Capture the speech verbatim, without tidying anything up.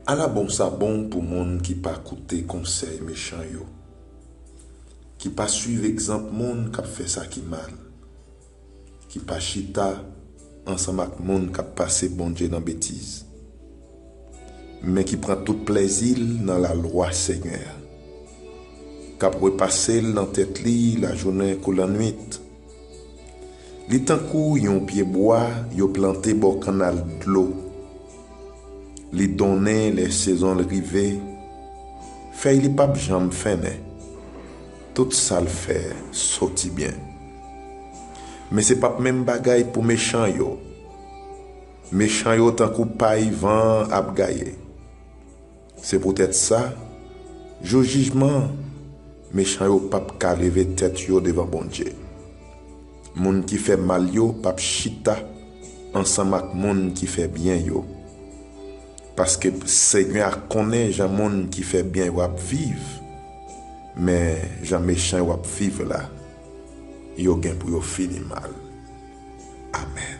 Ala bon sa bon pou moun ki pa koute konsèy mechan yo, ki pa swiv egzanp moun k ap fè sa ki mal, ki pa chita ansanm ak moun k ap pase Bondye nan betiz, men ki pran tout plèzi l nan lalwa Senyè a, k ap repase l nan tèt li lajounen kou lannwit. Li tankou yon pyebwa yo plante bò kannal dlo. Li donnen lè sezon l rive. Fèy li p ap janm fennen. Tout sa l fè soti byen. Men se p ap menm bagay pou mechan yo. Mechan yo tankou pay van an ap gaye. Se poutèt sa, jou jijman an, mechan yo p ap ka leve tèt yo devan Bondye. Moun ki fè mal yo p ap chita ansanm ak moun ki fè byen yo. Paske Senyè a konnen jan moun ki fè byen yo ap viv, men jan mechan yo ap viv la, yo gen pou yo fini mal. Amèn.